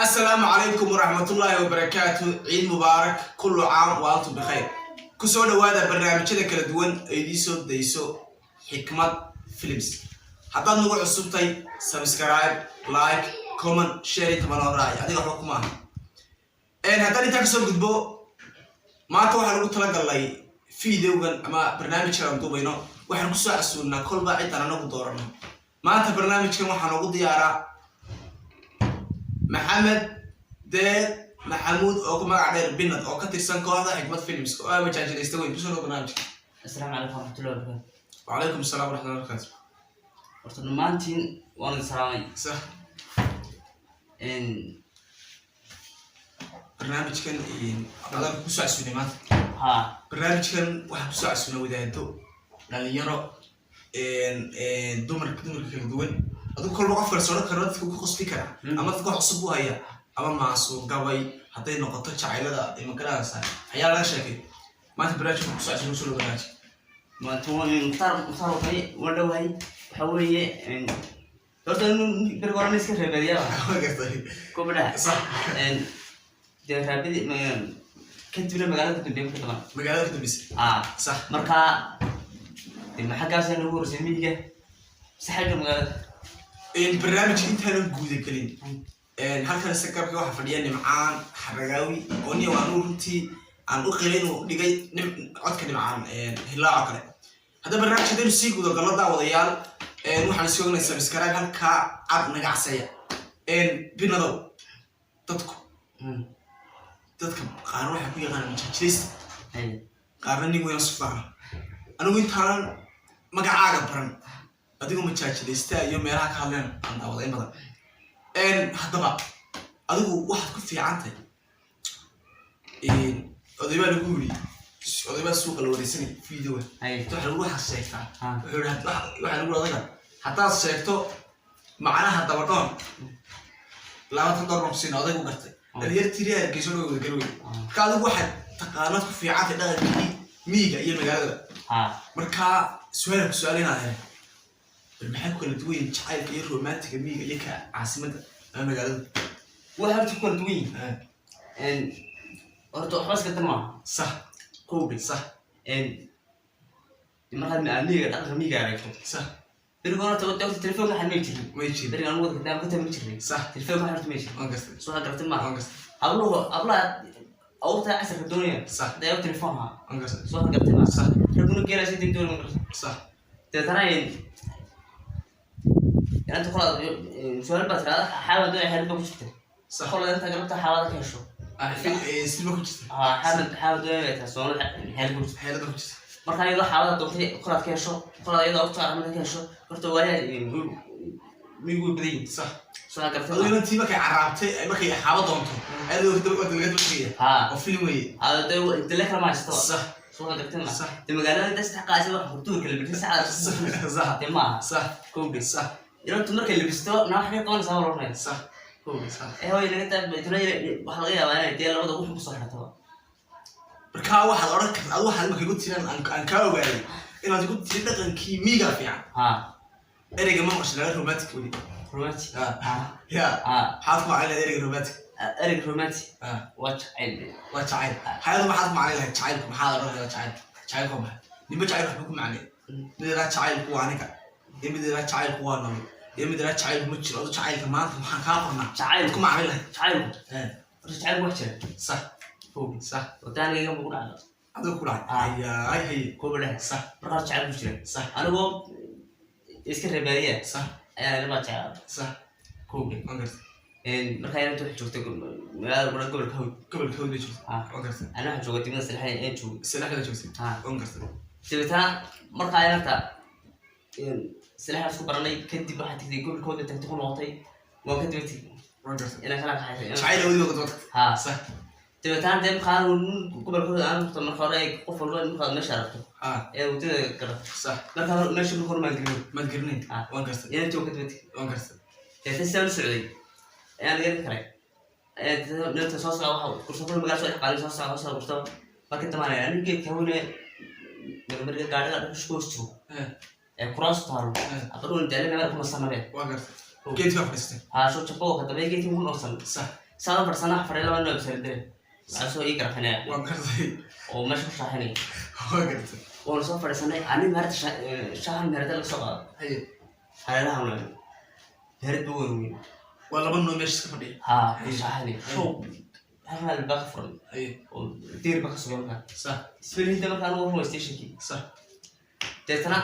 Asalaamu calaykum waraxmatullaahi wabarakaatu. Ciid mubaarak, kullu caam wa antum bikhayr. Kusoo dhawaada barnaamijyada kala duwan ay idiin soo dayso Xikmad Films. Haddaad nagu cusubtay, subscribe, like, comment, share intaba noo raaci, adiga waxba kuma aha. Haddaan intaa kasoo gudbo, maanta waxaa lagu talagalnay videogan ama barnaamijkan aan duubayno, waxaan kusoo casuulnaa kolba cidaan anagu doorano. Maanta barnaamijkan waxaa noogu diyaaraa Maxamed Deeq Maxamuud oo ku magac dheer Binad, oo ka tirsan kooxda Xikmad Films, oo ah majaajileysta weyn. Kusoo dhaw barnaamijka. Asalaamu calaykum waraxmatullahi wabarakaatu. Wacalaykum asalaam waraxmatullahi wabarakatu. Horta dhammaantiin waan idin salaamay. Sax. Barnaamijkan adaan kusoo casuunay maanta. Haa. Barnaamijkan waxaan kusoo casuunay wadaado, dhalinyaro, dumarka kala duwan. Adigu kolba qof kale sodhan karo dadka ku qosli kara ama dadka wax cusub u haya ama maasuu gabay hadday noqoto jacaylada imakaranaysa ayaa laga sheekay. Maanta barnaamijkan kusoo casuunay. Kusoo dhaw barnaamijka. Maanta waan Mukhtaar watay, waan dhowahay. Waxaa weeye, horta beriga hore iska reebaadiyaaba. Waa gartay. Gobadhaha. Sax. Dee raabidi kadibna magaalada ka dambeey marka daban. Magaalada ka dambeysa. Aa. Sax. Marka dee ma xaggaasaa nagu horeysay miyiga mise xagga magaalada? Barnaamijka intaanan guuda gelin, halkan Instagramka waxaa fadhiya Nimcaan Xaragaawi oo nin waa anugu runtii aan u qiray inuu dhigay codka Nimcaan Hilaac oo kale. Hadda barnaamijka haddaynu sii guda gallo, daawadayaal, waxaan is ognay subscribe halkaa cad naga casaya. Binadow, dadku dadka qaarna waxay ku yaqaanaan majaajileysta, qaarna nin weyna sufaana. Anigu intaanan magacaaga baran, adigoo majaajileysta iyo meelaha ka hadleen aan daawada in badan. Haddaba adigu waxaad ku fiican tahay, oday baa lagu yiri, oday baa suuqa la wareysanay videoga. Waxa lagu waxaad sheegtaa, wuxuu yidhi, waxaa lagu yidhi, odaga haddaad sheegto macnaha dabadhoon, $20 baan ku siina. Odaygu gartay dhalinyar tiri Hargeysa dhow wada garwey. Marka adigu waxaad taqaanad ku fiicantay dhaqankii miyiga iyo magaalada. Marka su-aala ku su-aal inaad helay, bal maxay ku kala duwan yihiin jacaylka iyo romantiga miyiga iyo ka caasimadda ama magaalada? Waxa horta ku kala duwan yihiin, horta waxba iska dar maaha. Kowdhi. Markaad miyiga, dhaqanka miyiga aragto, beriga horta telefoonka waxaan may jirin. May jirin. Beriga anu wadanka daama ka ma jirnay. Telefoonka waxaan horta may jirin. Waan gartay. Soo garatay maaha? Waan gartay. Habluhu, hablaha awrta casarka doonaya dayaw telefoon ha. Waan gartay. Soo garatay maaha? Sax. Raguna geelaa si doonaya, ma garata? Dabeetana inanta kolaad su-aal baa tirahda, xaaba doonaya, xeelad baa ku jirta. Kolaad inta galabta xaabada ka hesho. Silma ku jirta. Xaaba doonaya bay tahay soomaalida, xeelad ku jirta. Xeelada ku jirta. Marka iyadoo xaabada doontay kolaad ka hesho, kolaad iyadoo awrta armada ka hesho, horta waayaa miyigu way badan yihin. Soo garatay? Adigu inantii markay caraabtay, markay xaabo doonto, ayadoo daba laga daba tegaya. Oo film weeye. Dale kala ma haysto. Soo garatay ma? De magaalada inta saddex qaasi wax hurtuurka labisay sacada. De maaha. Kowdhi. Inantu markay labisto naa waxbay qabanaysaa baa la oranaya. Kowdhi. Ee hooy naga taa tuna, waxaa laga yaabaa inay dee labada ugu xun kusoo xirtaba. Marka waxaad odhan karta, adu waxaad marka igu tiraan aan kaa ogaaday inaad igu tiri dhaqankii miyigaa fiican. Ereyga ma maqashay laga romantic weli? Romantic. Ya, maxaad ku macalin lahayd ereyga romantic? Ereyga romantic waa jacayl. Waa jacayl. Hayadu maxaad ku macalin lahayd jacaylku? Maxaad odhan lahayd jacayl? Jacaylku waa maxay? Ninba jacayl waxbuu ku macnay. Mid yaraa jacaylku waa aniga, iyo mid yaraa jacaylku waa nolol, iyo mid yaraa jacaylku ma jiro. Adu jacaylka maanta maxaan kaa qornaa? Jacaylku ku macalin lahayd? Jacaylku, horta jacaylku wax jira. Kowdhi. Wadaanigayga bu ku dhacda. Adiga ku dhacay? Hayaay, haye. Kooba dheh. Marka horta jacaylku jira. Anigoo iska reebaadiya ayaa ilabaa jeclaa. Kowdhi. Waan gartay. Markaa inanta waxay joogtay magaalada gura gobolka Hawd. Gobolka Hawd bay joogtay. Waan gartay. Ana waxaan joogay degmada Salexda ayaan joogay. Salexda joogtay. Waan gartay. Dabeetana markaa inanta Salexda isku baranay kadib, waxaa tagtay gobolka Hawd bay tagtay, ku noqotay, waan ka daba tegay. Waan gartay. Inaan kala kaxaysay. Jacayl awdi waa ka. Dabeetana dee markaa gobolka Hawd aan horta marka hore qof walba markaad meesha aragto ee waddada garato. Marka hore meesha marka hore maan gelin. Maad garanayn. Waan gartay. Inantii waan ka daba tegay. Waan gartay. Deetana sidaan u socday ayaan garan karay. Inanta soo socda waxa kursa kula magaala soo dhex qaaday, soo socda, soo socda kursa. Marka dambaan anigu geedka hawene marmariga gaadhiga dhulka hoos jiro ee kuraas taalo aqaruun daalina meel ku nasanabeen. Waan gartay, geedkaa fadhiistay. Haa, soo jabo ka dambe geedkii ku nasan. Saaba farsana fadhiya laba noob sardare waxaa soo ii garfanaya Waan gartay. oo meesha ku shaaxinaya. Waan gartay. Waanu soo fadhiisanay. Ani meherada shaahan meherada laga soo qaado. Hareeraha noo meherad ba weyn weyn. Waa laba noo meesha iska fadhiya. Haa, shaaxinaya show halkaa albaa ka furan oo diir ba ka sugan markaa. Isbelhinta markaa anigu warran stationkii. Deetana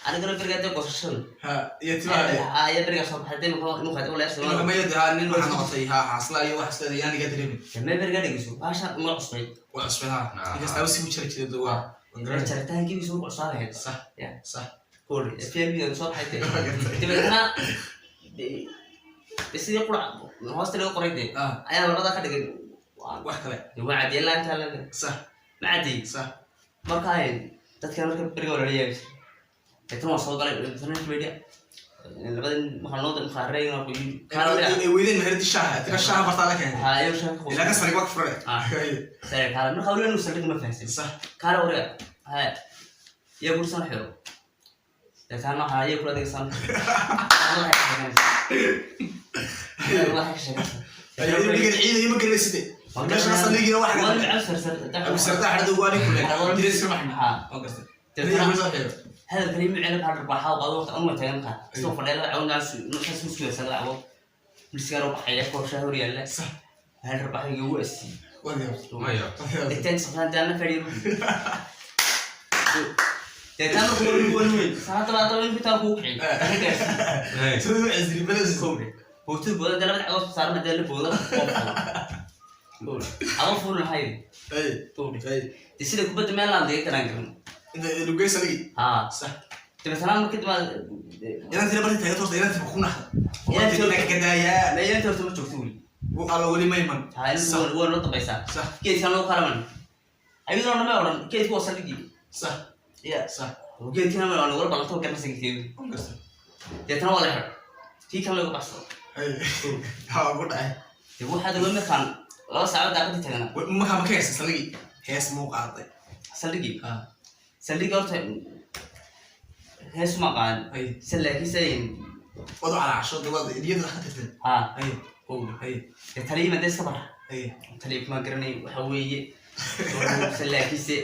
anigana berigaa dee goosashada Ha, iyo timaha. Haa, ayaa berigaa soo baxay dee markaa inuu qaad Imanka walaasha. maya dee, haa, nin waxaa noqotay, haa, xaasla iyo wax isleedahay yaan iga dareemin. Mee berigaa dhegeyso, baasha uma cusbay. Waa cusbay, haa. Inkasta si u jari jiray dee, waa waan garanay. Jaritaankiisu ugu cusbaa. Ya. Kori FLB soo baxay dee. Waan gartay. Dabeetana dee sidii qurac hoosta laga qoray dee ayaa labadaa ka dhigay. Wax kale. Dee waa cadiyay laanta la ma cadiyey. Marka ay dadka marka beriga waa lala yaabi jiray. Deetana waa soo galay internet media labada waxaa noo maqaareyn waa ku yidhi. Ay weydeen meheradi shaaha tika shaaha bartaa la keenay. Haa, iyo shaha ka. Ilaa ka sarig waa ka furay. Sare kaale marka weli inuu saldhig ma fahansin. Kaale wariga haya iyo gursan xiro. Deetana waxaa iyo kula adeegsan waxay ka sheekaysan. Dhigan ciidan ima garanaysid meesha ka saldhigiina wax kale. Abu Sardaa xadada waa nin kule direes ka maxna. Waan gartay. Hadalkani micna baa dharbaaxa oo qaado waqti anuma taagan markaa isagoo fadhiya laba cawood naas u sugaysa laba cawood miskigaan oo baxaya kooshaa hor yaalla. Hal dharbaaxa igu asiiyey. Waan gartay. Maya. Degtaan saqnaan daana fadhiyo deetaan markuu weli weli weyn saacadda baa daba intaa kuu kicin. Hey. Sidoo casri balas. Bootada booda dee labada cagood saaran dee la booda aba fuul lahayd. Dee sida kubadda meel aan diga karaan karin. Inta lugay saldhigi. Haa. Dabeetana markii dambe Inantii barti taagan toos inantii ku naxda. Inantii ka daayaa. Inantii horta ma joogto weli. Alla weli ma iman. Haa, inantii waa noo dambaysaa. Geedkan loo kalaman ayadoo nama odhan geedku waa saldhigii. Ya. Geedkina ma nagula ballanto garanaysa geedkeedu. Waan gartay. Deetana waa la xidho kii kan looga baxsado. Haa, ku dhacay. Dee waxaad oga markaan 2 saacood daaqadii taagnaa. Markaa ma ka heysay saldhigii hees muu qaaday? Saldhigii saldhigii horta hees uma qaadan se laakiin se Wad u calaasho dee waad niyada ka tirtay. Haa. Dee taliyima dee iska bara. Taliya kuma garanay waxa weeye se laakiinse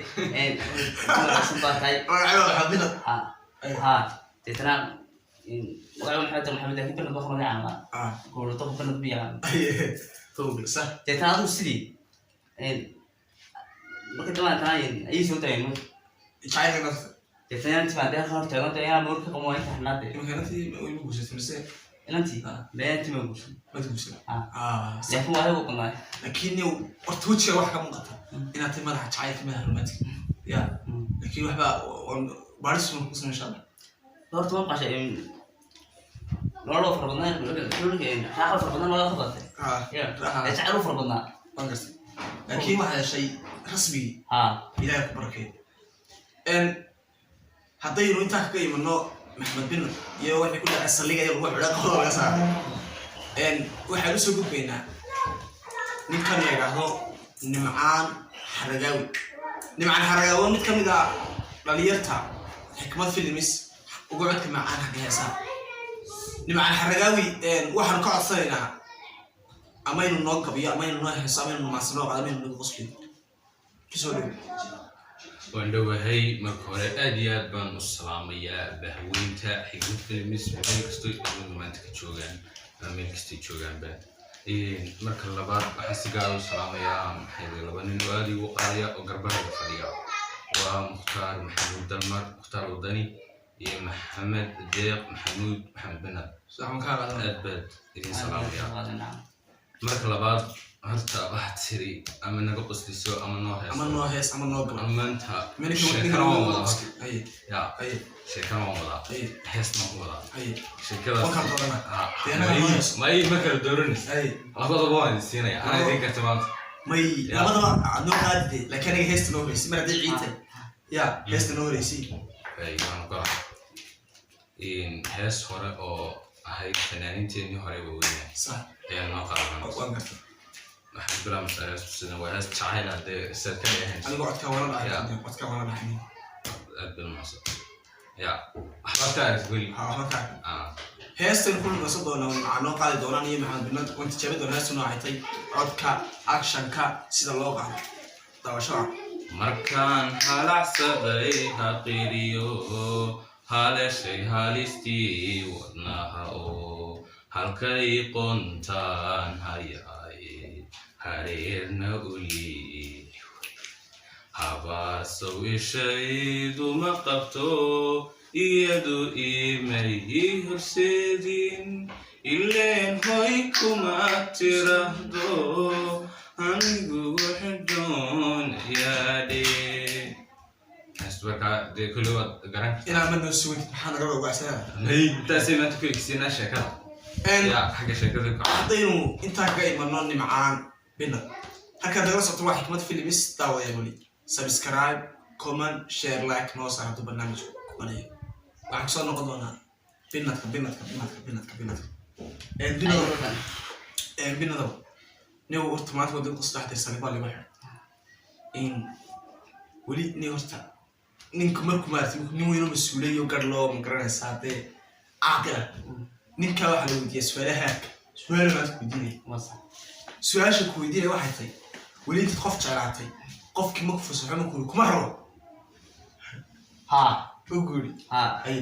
wanaagsan baa tahay. Magacyo waxaad minad. Haa haa, deetana magaca maxamed maxamed laakiin banad baa magaca goolato banad bu yaqaan. Deetana adigu sidii marka dambe tana ayay soo daayeen marka. Jacaylka nafta. Deetana inantii baan dee hor taagan tahay inaan moor ka qamo inta xanaade. Imanka inantii way ma guursatay mise? Inantii inantii ma guursan. Maad guursan. Laakiin waa ayagu badnaay. Laakiin yow horta wejiga waxa ka muuqata inaad tahay madaxa jacaylka, madaxa romantic ya, laakiin waxba baaris ma ku samey insha Allah. Horta ma maqashay nolol fara badnaa, raaxo fara badnaa nolol ka badatay. Ya, jacayl u fara badnaa. Waan gartay, laakiin waxaad heshay rasmigii. Ilaahay ku barakeeyo. Haddaynu intaa kaga imano Maxamed Bin iyo waxay ku dhacay saldhiga iyo lagu xidha qolada laga saaray, waxaan usoo gudbaynaa ninkan la yidhaahdo Nimcaan Xaragaawi. Nimcaan Xaragaawi waa mid ka mid ah dhalinyarta Xikmad Films uga codka macaan xagga heesaha. Nimcaan Xaragaawi waxaanu ka codsanaynaa ama inuu noo gabiyo ama inuu noo heeso ama inuu maasnoo qaado ama inuu nagu qosliyo. Kusoo dhow. Waan dhowahay. Marka hore aad iyo aad baan u salaamayaa bahweynta Xigmad Films meel kastoo iyagu maanta ka joogaan ama meel kastay joogaanba. Marka labaad waxaan si gaar u salaamayaa maxay laba nin oo aad igu qaaliya oo garbahayga fadhiya, waa Mukhtaar Maxamuud Dalmar, Mukhtaar Wadani, iyo Maxamed Deeq Maxamuud, Maxamed Benad. Sax ma kaa qaadan? Aad baad idin salaamayaa. Marka labaad horta waxaad tiri ama naga qosliso ama noo heeso. Ama noo hees ama noo gabo. Maanta sheekana waan wadaa. Ya, sheekana waan wadaa, heesna waan wadaa. Sheekadaas Waan kala dooranaa. Ah, Dee anaga noo heeso. May, ma kala dooranaysa. Labadaba waan idin siinaya, anaa idin karta maanta. May. Ya. Labadaba aad noo qaadide, laakiin aniga heesta noo horeysay mar haddii ciid tahay ya heesta noo horeysay. Ay, waan ogolahay. Hees hore oo ahayd fanaaniinteenii hore waaweynaa ayaa noo qaadan. Waan gartay. Waxaad bilaabaysaa heestu sidan, waa hees jacayl ah dee sidaad ka dheehanaysa. Anigu codkaa waana dhacay, codkaa waana dhacay. Aad baad mahadsan ya, waxbaad ka aragtay weli. Ha, waxba kaa. Heestan ku nasan doonaa, waxaa noo qaadi doonaan iyo Maxamed Binad. Waan tijaabi doonaa heestu noocay tay, codka, actionka, sida loo qaado. Daawasho wacan. Markaan halacsaday haqiriyo, haleeshay halistii wadnaha oo halkay qontaan hayaay, hareerna u liix habaasow, ishaydu ma qabto, iyadu imay horseedin, ileen hoy kuma tiraahdo, anigu wuxuu doonayaadhe. Markaa dee kulli waad garan kartaa. Inaan ma noo sugin, maxaa naga ogaasanaa? May, intaasay maanta ku egsiinaa sheekada yaa xagga sheekada ku. Haddaynu intaa kaga imano Nimcaan Binad, halkaad nagala socoto waa Xikmad Films. Daawadayaal, weli subscribe, comment, share, like noo saar hadduu barnaamijku ku qaniyo. Waxaan kusoo noqon doonaa Binadka, Binadka, Binadka, Binadka, Binadka, Binadow, Binadow. Nigu horta maanta wadada 3 sano baa lagu xiray in weli ni horta ninku markuu maaragtay nin weynoo mas-uuliyo garloo, ma garanaysaa, dee caaqila ninkaa waxaa la weydiiyaa su-aalaha. Su-aala maanta ku weydiinaya, su-aasha ku weydiinaya waxay tahay: weli intaad qof jeclaatay, qofkii ma ku fasaxo, ma kuuri kuma rabo? Ha. U guuri. Ha. Ay.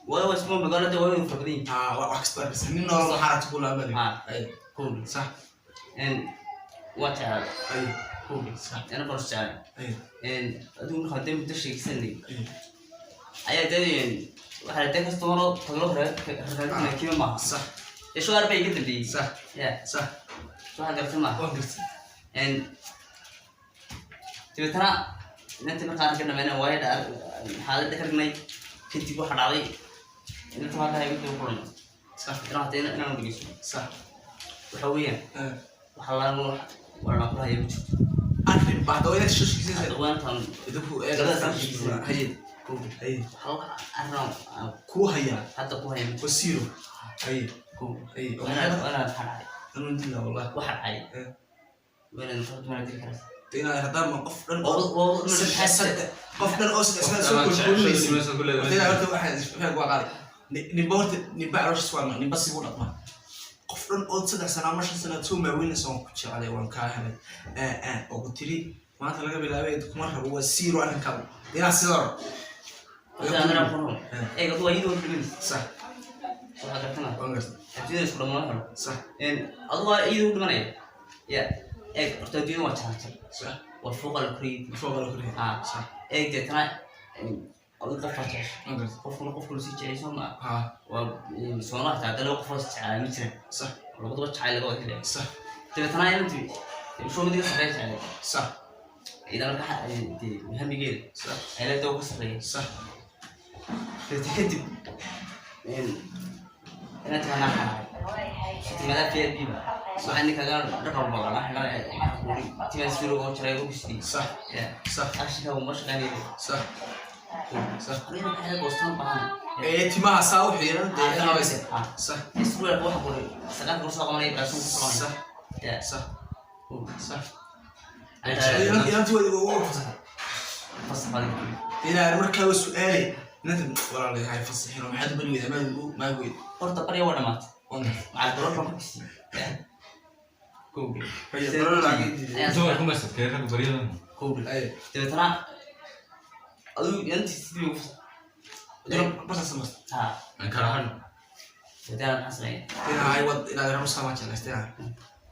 Waa isma magaalada waa inuu fara badan yihiin. Aa, wax kasta arkaysa, nin nool waxaa aragti ku laabali. Ha. Ay. Kowdhi. Sax. Waa jeclaa. Ay. Kowdhi. Sax. Ana qoros jeclay. Ay. Adigu marka hadee muddo sheegsanay Ay. ayaa dee waxaa dee kastamaro taglo raadinaya kiima maaha. Sax. Dee shuwaar baa iga dambeeyey. Sax. Ya. Sax. Waxaa gartay maaha? Waan gartay. Dabeetana inantii markaan arka dhamayna waayo xaaladda ka dhignay. Kadib waxaa dhacday inanta halkaa igu daba kulanay. Sax. Inaan hata inaan dhegeyso. Sax. Waxa weeyaan Eh. waxa laga waana kula haya ma jirto. Arrin baa hadda inaad shoshiisaysa. Hadda waantan. Idinku. Gabadha saan sheegaysa. Haye, haye. Waxa arrin aan kuu hayaa hadda ku haya ma jirto. Wasiiro, haye. Haye. Waana waxaa dhacay. Anuu dila wallah. Waxa dhacay. Eh. Waana mana dili karaysa. Inaad haddaan ma qof dhan oo oo saddex, saddex qof dhan oo 3 sano soo kolkolinaysa. Horta horta waxaan ku qaaday ninba, horta ninba calooshiis waa ninba sibu dhaqma. Qof dhan oo 3 sano ama 5 sano soo maaweynaysa, waan ku jeclay, waan kaa helay, oo ku tiri maanta laga bilaabay kuma rabo, waa zero arrinkaagu, inaad sida rabo. Horta anaa ku rabo. Eeg, adu waa iyadoo dhimanaysa. Sax. Waxaa gartana. Waan gartay. Adduunyada isku dhammaan helo. Sax. Adu waa iyadoo dhimanaya ya. Eeg, horta adduunyada waa jaranjar. Sax. Waa fooqa la korayay. Fooqa la korayay. Ah. Sax. Eeg, deetana adu qof baa jecesha. Waan gartay. Qofkuna qofku lasii jecel soo maa. Ha. Waa soona hataa hadda laba qof oo is jeclaa ma jiraan. Sax. Labadaba jacayl laga wada helaya. Sax. Dabeetana inantu shoo mid iga sarreeya jeclay. Sax. Idan marka dee hamigeeda Sax. ayla dee ka sarreeya. Sax. Dabeeta kadib inanti baa naa xanaaqay, timadaa VIP ba waxaa ninkaga dhaqan balana xidhanaya timaa siro oo jaray u sidii. Sax. Ya. Sax. Ashinka uma shaqeynaya. Sax, sax. Aniga maxay goostaan baahan. Ee timaha saa u xiiran dee habaysa. Ah. Sax. Surweelka waxa qoray sagaalka soo qabanaya raashin ku qabanaya. Sax. Ya. Sax, sax. Inta Inanti waa fasaxay. Fasax. Ilaa markaa waa su-aalay inanta: walaalayahay, fasaxin oo maxaad u bari weydaa maag weyd? Horta barya waa dhamaatay. Waan gartay. Macal garoonka ku kisiyey. Kowdhi. Haye, baroon lacag ii diiday. Dumarku kuma sadkee rag baryadan. Kowdhi. Haye. Dabeetana adigu inantii sidii ugu fasax. Bartaas marta. Ha. Aan kala hadhno. Dabeetana maxaan sameeyay? Inahay wad inaad rabo sama jeclaystay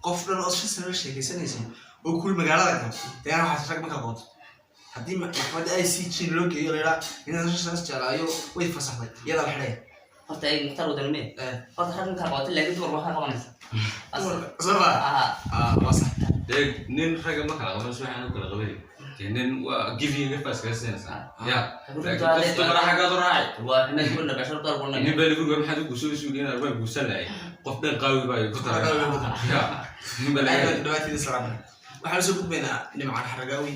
qof dhan oo 5 sano la sheekeysanaysay oo kul magaalada galo, dee ana waxaas rag ma kala qoonto. Haddii maxkamadda ICJ loo geeyo, la yidhaa inaan 5 sano jeclaayo way fasaxday, iyadaa la xidhaya. Horta ay Mukhtaar wadanimee. Eh. Horta rag ma kala qabato, laakiin dumar waa kala qabanaysa. Soo ma? Aha. Ah, waa sax. Dee nin ragga ma kala qaban, si waxaan u kala qabanay dee nin waa gifiga gafaas kaga siinaysaa ya, laakiin qof dumara xaggaad u raaci. Waa xumad ku nabasho dar ku. Nin baa lagu maxaad u guursan suuliin arbaa guursan lahay, qof dhan qaawi baa ku taray ya, nin baa laga. Dhawaatiida salaamana waxaan usoo gudbaynaa Nimcaan Xaragaawi.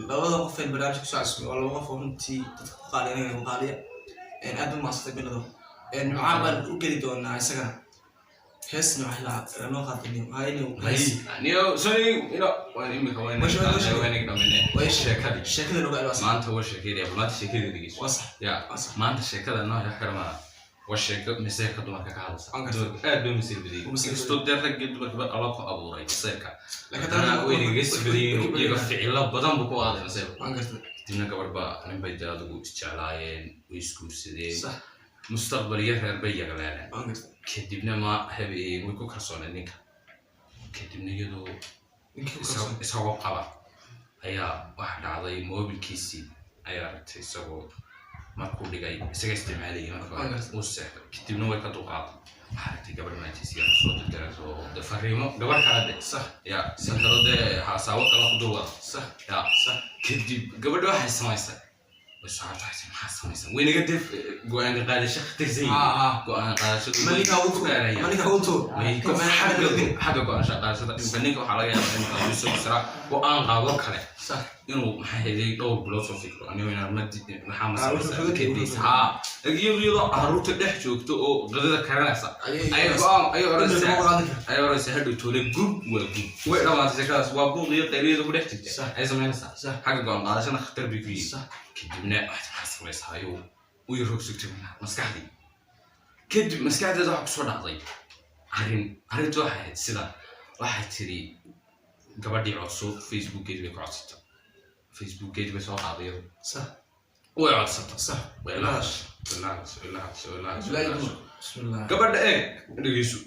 Labada qof een barnaamijka kusoo casumay waa laba qof oo runtii dadka ku qaaliya, anaga ku qaaliya. Aad u maasantay binado. Nimcaan baan u geli doonaa isagana hees. Nimca hilaa noo qaatay. Niyo sorry ino waan imika waan waan dhamayne sheekadii. Sheekada nooga alwaas. Maanta waa sheekadii, maanta sheekadii dhegeyso. Waa sax. Ya. Waa sax. Maanta sheekada noo wax kale maaha. Waa sheeko maseerka dumarka ka hadlaysa. Waan gartay. Dumarku aad bay maseer badiyeen. Waa maseer. Inkastoo dee rag iyo dumarkaba Alla ku abuuray maseerka, Laakiin haddana haddana way nagaga sii badiyeen, iyaga ficilo badan buu ku qaaday maseerku. Waan gartay. Kadibna gabarh baa nin bay dee adigu isjeclaayeen, way isguursadeen, mustaqbal iyo reer bay yagleeleen. Waan gartay. Kadibna ma habeen way ku kalsooneed ninka. Kadibna iyadoo Ninkii ku kalsoon. Isagoo qaba ayaa waxa dhacday, moobilkiisii ayaa aragtay isagoo markuu dhigay, isaga isticmaalayay marka hore. Waan gartay. Uu seexday, kadibna way ka dulqaaday. Waxaa aragtay gabadh maantiisi yaa soo dirdirayso de fariimo gabadh kale de, ya si kale dee haasaabo kale ku dul wada, ya. Kadib gabadha waxay samaysay, way soo hartay, waxay maxaa samaysay, way naga dee go-aan qaadasho khatarsan yihiin. Go-aan qaadashadu way Maninka ugu ku dheereeyaan. Maninka ugu tuur. Way xagga go-aan qaadashada imka ninka waxaa laga yaabaa in uu soo siraa go-aan qaado kale, inuu maxaa helay dhowr bilood soo fikro, anigo inaan ma maxaa ma Ah, wuxuu samaysaa kaga tegey, kadib wuxuu haa, iyadoo carruurta dhex joogto oo qadada karinaysa Ayay ayay go-aan ayay Inay oranaysaa kuma qaadan karto. Ayay oranaysaa hadhow toole gub waa gub, way dhamaatay sheekadaas, waa buuq iyo qayliyada ku dhex jirta ayay samaynaysaa. Xagga go-aan qaadashana khatar bay ku yihiin. Kadibna waxaad maxaa samaysaa, ayuu u yar rogsugtay maskaxdii. Kadib maskaxdeeda waxaa kusoo dhacday arrin. Arrintu waxay ahayd sida, waxay tiri gabadhii codso, Facebookeedi bay ku codsata, Facebookeedi bay soo qaaday iyadu, way codsata, way la hadashay, way la hadashay, way la hadashay, way la hadashay, way la hadashay. Bismillah. Gabadha eeg, dhegeyso,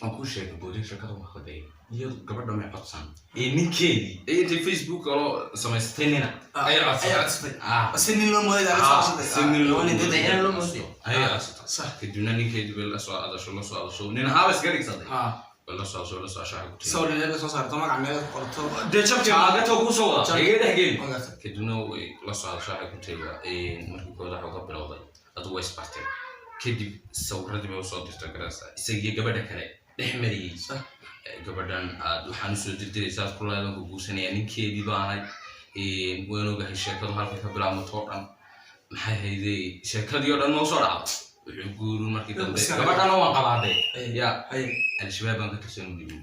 waan kuu sheegay boodin sheekada waa qaday. Iyadu gabadha may codsan ee ninkeedii ee intay Facebook kaloo samaysatay nina ayay Ayay codsatay. codsatay. Ah. Si nin loo mooday la soo codsatay. Si nin loo Ah, mooday. Nin loo mooday. Ayay codsatay. Kadibna ninkeedii bay la soo adasho, la soo adasho, nin ahaaba iska dhigsatay, bay la soo adasho, la soo adasho, waxay ku tiri Sawir leeba soo saarto, magac meel ku qorto. Dee jabka aagata kuu soo wada iga dhex geli. Waan gartay. Kadibna way la soo hadasho, waxay ku tiri markii kooda waxa uga bilowday adigu way isbarteen. Kadib sawiradii bay usoo dirtay, garaysa, isagiyo gabadha kale dhex mariyey. Gabadhan aad waxaan usoo dirdiraysa aad ku leedahay ku guursanaya ninkeedii baanay, waan ogahay sheekadu halkay ka bilaabmato oo dhan, maxay hayday, sheekadii oo dhan ma usoo dhacdo, wuxuu guurun markii dambe gabadhana waan qabaadee, ya Al-Shabaab baan ka tirsan u dhiibin.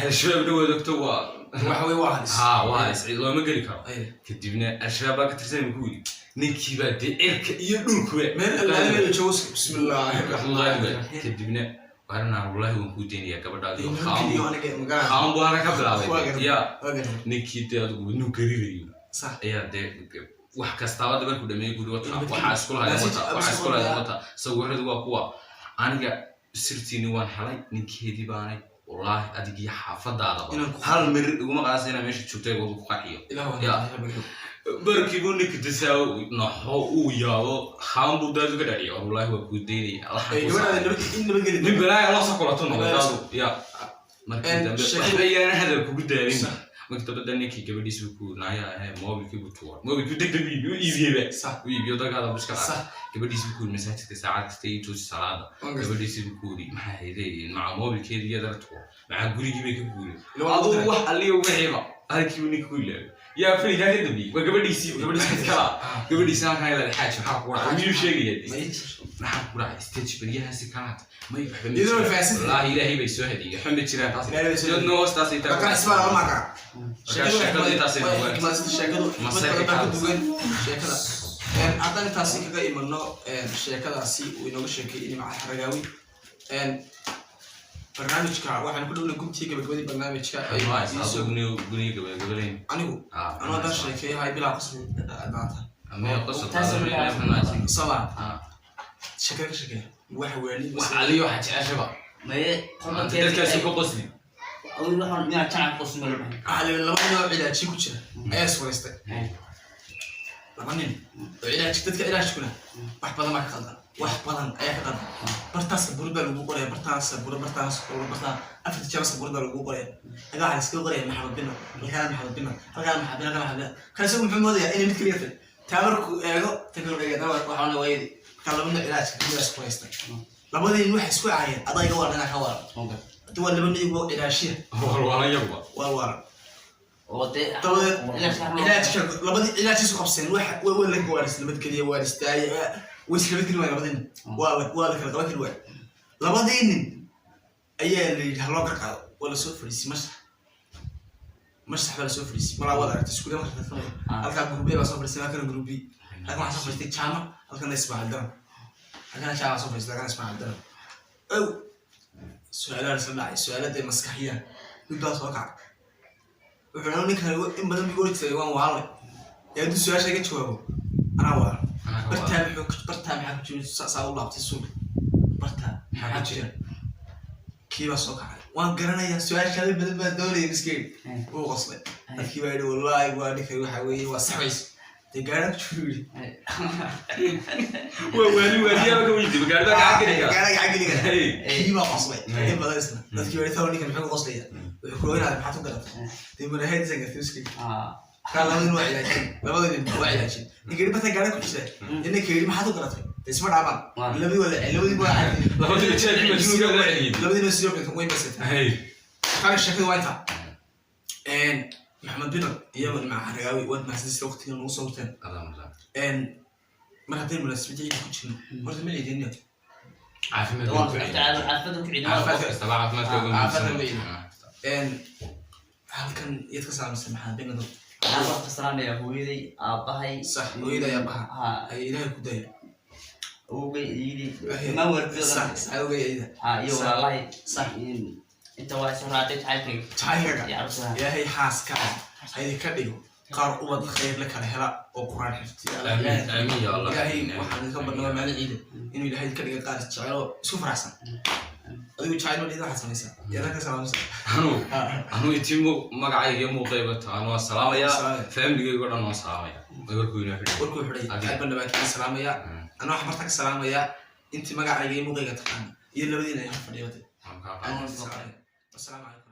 Al-Shabaab dhawaad ogto waa Waxa way waa halis. Ha, waa is looma geli karo. Kadibna Al-Shabaab baan ka tirsan ku yidhi, ninkii baa dee cirka iyo dhulkuba Meel allaale meel joogo, bismillah. Kadibna waranaa, wallahi waan kuu daynayaa gabadhaadi. Nabadgeliyo aniga magaca. Haan buu halka ka Waa bilaabay gartay. Ya. Waa gartay. Ninkii dee adigu inuu garirayo ayaa dee wax kastaaba de markuu dhameeyey guri wata, waxaa isku lahayd wata, waxaa isku lahayd wata, sawiradu waa kuwa, aniga sirtiini waan helay, ninkeedii baanay, wallaahi adigii xaafadaadaba Inaan ku- hal mir iguma qaadasa inaa meesha joogtay oo ku qarxiyo. Ilaah waan Ya. nabadgeliyo. Barkii buu ninka dasaawo naxo uu yaabo, haan buu daadu ka dhaciyay, wallaahi waa kuu daynaya. Ay, gabadhaada nabad in nabadgeliyo. Nin balaaya la soo kulato Balaaya noqotaadu ya. Markii En dambe waxba yaana hadal kugu daalin. Markii dambe dee ninkii gabadhiisa ku naaya ahee, moobilkii buu tuuray, moobilkii deg deg u iibiyeyba, u iibiyo dagaada buska. Gabadhiisa buu ku yiri masaajidka saacad kasta ii toosi salaada. Waan gartay. Gabadhiisa buu ku yiri maxaa hayday, maca moobilkeedii iyadana tuur, maca gurigii bay ka guuray. Ila waa Aduu lagu wax alliyo wixiiba halkiibu ninka ku ilaaway. Yaa filigaa ka dambeeyey waa gabadhiisii, gabadhiisii kala, gabadhiisa halkan ilaa xaaji maxaa kugu dhacay, miyuu sheegaya maxaa kugu dhacay stage baryahaasi kalaata may waxba ma Iyadoo way jiraan. fahansan tahay. Wallaahi ilaahay bay soo hadiyey, waxba ma jiraan taas. Ilaahay bay soo Iyadna hoostaasay Marka taagan. isbaa lama maqaa. Marka sheekadu intaasay way noqon. xikmadsan sheekadu, xikmad Masayka badan baa ka ka duwan sheekada. Haddaan intaasi kaga imano sheekadaasi uu inooga sheekeeyey Nimca Xaragaawi, barnaamijka waxaan ku dhownay gubtii gabagabadii barnaamijka. Guniga gabagabalayn. Anigu anuu haddaan sheekeeyahay bilaa qosli maanta. Amee qosol. Taas ma Soma sheekada ka sheekeeya waxa waali. Wax aliyo waxa jeceshaba. Maye. Dadkaasi ku qosli. Adigu waxaan miyaa jacayl qosli ma la dhahay? Waxaa la yidhi laba nin oo cilaaji ku jira ayaa iswaraystay. Laba nin oo cilaaj, dadka cilaajkuna wax badan baa ka qaldan, wax badan ayaa ka qaldan. Bartaas sabuurad baa lagu qoraya, bartaas sabuurad, bartaas sabuurad, bartaas afar tijaabo sabuurad baa lagu qoraya. Halkaa waxaa iskaga qoraya Maxamed Bino, halkaana Maxamed Bino, halkaana Maxamed Bino, halkaana Maxamed Bino. Kan isagu muxuu moodayaa inay mid keliya tahay? Taa markuu eego ta kale eega waxaana waayadi. Markaa laba nin oo cilaajka kamid ah isku haystay. Labadii nin waxay isku caayeen adayga waa dhinaa ka waran. Hadii waa laba nin oo cilaashiya. Walwala yaguba. Waa waran. Oo dee Dabadeed cilaajka cilaajka labadii cilaajkiisu qabseen waxa waa la waa la nabadgeliya, waa la istaayay, way is nabadgeli waayeen labadii nin, waa la kala qaban kari waayeen. Labadii nin ayaa la yidhi ha loo kala qaado. Waa la soo fadhiisay masrax, masrax baa la soo fadhiisay. Malaa waad aragtay iskuule masrax ka mid. Halkaa group A baa soo fadhiisay, halkana group B, halkan waxaa soo fadhiistay Jaamac, halkana Ismaaciil Daran. Halkana Jaamac soo fadhiista, halkana Ismaaciil Danan. Ow, su-aalaha isla dhacay, su-aaladee maskaxiya. Mid baa soo kacay, wuxuu dhahay, ninkan in badan buu oran jiray waan waalay, ee hadduu su-aasha iga jawaabo anaa waala. Anaa ka Bartaa muxuu, bartaa maxaa ku jira? Saa u laabtay suuqa, bartaa maxaa ku jira? Kii baa soo kacay, waan garanayaa su-aashaada, badan baa doonaya miskiin. Wuu qoslay. Dadkii baa yidhi, wallaahi waa ninkan, waxa weeye waa saxways dee, gaadha ku jiro, yidhi. Waa waali, waaliyaaba ka weydiiba, gaari baa gacan geli kara. Gaadha gacan geli kara. Hey. Kii baa qoslay in badan isna. Dadkii baa yidhi, "Talo, ninkan muxuu ku qoslaya?" Wuxuu ku inaad maxaad ku garatay dee maraheediisa gartay miskiin. Kaa labada nin waa cilaajin, labada nin waa cilaajin. Ninka yidhi barta gaadha ku jira, ninka yidhi maxaad ku garatay, dee isma dhaabaan. Labadii waa labadii waa Labadii jeelkii majnuunka la celiyey. Labadii nin sidoo way basatay. Hey. Kaga sheekada waa intaa. Maxamed Binad iyo Nimca Xaragaawi, waad mahadsantahay waqtigan nagu soo horteen. Adaa mudan. Mar haddaynu munaasabadda ciida ku jirno, horta ma ciidinyo? Caafimaad baan ku ciidin. Caafimaad ku ciidin. Qof kastaba caafimaadka uga Caafimaadka muhiimsan. uga ciidin. Halkan yaad ka salaamaysa, Maxamed Binad? Waxaan ka salaamayaa hooyaday, aabbahay. Sax, hooyada iyo aabaha. Ha. Ay ilaahay ku dayo. Awowgay, iyadii, dhammaan waalidkooda. Sax, awowgay, iyada. Ha, iyo walaalahay. Sax. Inta waa soo raacday jacaylkayga. Jacaylkaaga. Iyo carruurta. Ilaahay xaaskaaga ha idinka dhigo qaar ubad khayr la kala hela oo Quraan xifdiya. Amiin, amiin ya Allah. Ilaahay waxaan idinka barnaa maalin ciida inuu Ilaahay ka dhiga qaar jecel oo isku faraxsan. Adigu jacayl ma dhihid, waxaad samaysaa, yaad ka salaamaysaa? Anu intii magacayga iyo muuqayba taan waan salaamayaa. Salaamaya. Familigayga oo dhan waan salaamaya, warkuu inoo xidhay. Warkuu xidhay. Aad baan dhamaantiin salaamayaa. Anaa waxaan barta ka salaamayaa intii magacayga iyo muuqayga taqaana iyo labadiina ay hor fadhiya. Waan kaa qaaday. Wasalaamu calaykum.